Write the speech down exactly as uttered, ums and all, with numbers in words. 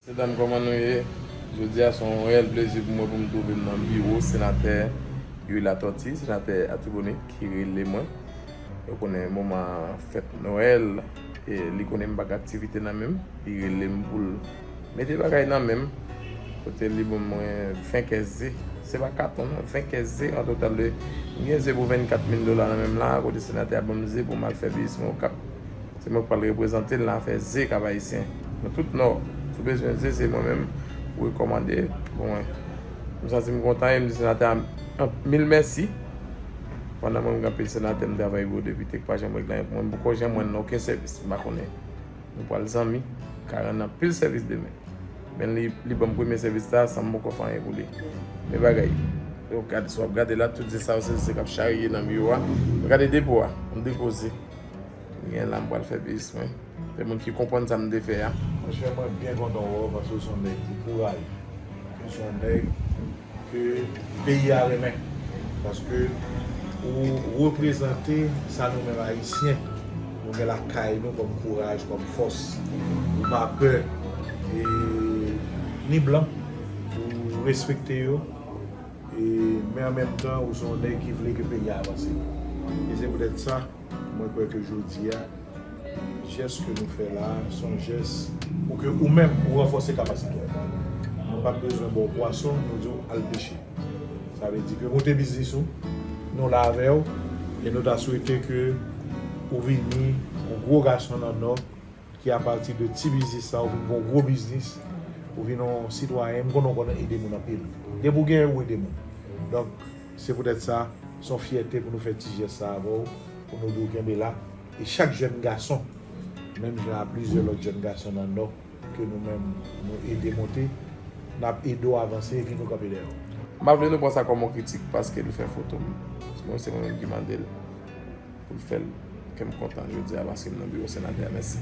Mesye dam, kòman nou ye? Jodi a se yon reyèl plezi pou mwen pou m twouve m nan biwo senatè Youri Latortue, senatè Atibonit, ki rele mwen. Yo konnen moman fèt Nwèl, e li konnen m pa gen aktivite nan men m, li rele m pou l mete bagay nan men m. Kote li ban mwen ven kè ze, se pa katon non, ven kè ze, an total de, m gen ze pou vennkat mil dola nan men m la, kote senatè a ban m ze pou m al fè biznis mwen Okap. Se mwen k pral reprezante l nan afè ze Kap Ayisyen. Nan tout Nò, si w bezwen ze, se mwen menm ou rekòmande pou mwen. M santi m kontan e m di senatè a mil mèsi. Pandan mwen, m gen anpil senatè m travay pou yo, depite k pa janm regle anyen pou mwen, m poko janm rann okenn sèvis, m pa konnen. Nou pral zanmi, ka rann anpil sèvis demen. Men li, li ban m premye sèvis sa, san m poko fè anyen pou li. Men bagay, yo gad, si w ap gade la, tout ze sa yo, se ze k ap charye nan biwo a. Gade depo a, m depoze. M gen la, m pral fè biznis mwen. Se moun ki konprann sa m te fè a. Monchè, mwen byen kontan wè w paske w se yon nèg ki kouraje. Ou se yon nèg ke peyi a renmen. Paske ou reprezante sa nou menm Ayisyen, nou gen lakay nou kòm kouraj, kòm fòs. Ou pa pè e, ni blan, ou respekte yo. E, men an menm tan, ou se yon nèg ki vle ke peyi a avanse. E se poutèt sa, mwen kwè ke jodi a, jès ke nou fè la, se yon jès pou ke ou menm, ou ranfòse kapasite w. Nou p ap bezwen ba w pwason, nou di w al peche. Sa vle di ke monte biznis ou, nou la avè w, e nou ta swete ke ou vini yon gwo gason nan Nò, ki apati de ti biznis sa, ou vin yon gwo biznis, ou vin yon sitwayen, m konnen w konn ede moun anpil. Depi w genyen, ou ede moun. Donk, se poutèt sa, se yon fyète pou nou fè ti jès sa avè w, pou nou di w kenbe la. E chak jèn gason, menm jan a plizyè lòt jèn gason nan Nò, ke nou menm, nou ede monte, n ap ede w avanse epi nou kanpe dèyè w. M pa vle nou pran sa kòm yon kritik paske l fè foto m. Mwen, se mwen menm ki mande l pou l fè l. Kè m kontan jodi a paske m nan biwo senatè a. Mèsi.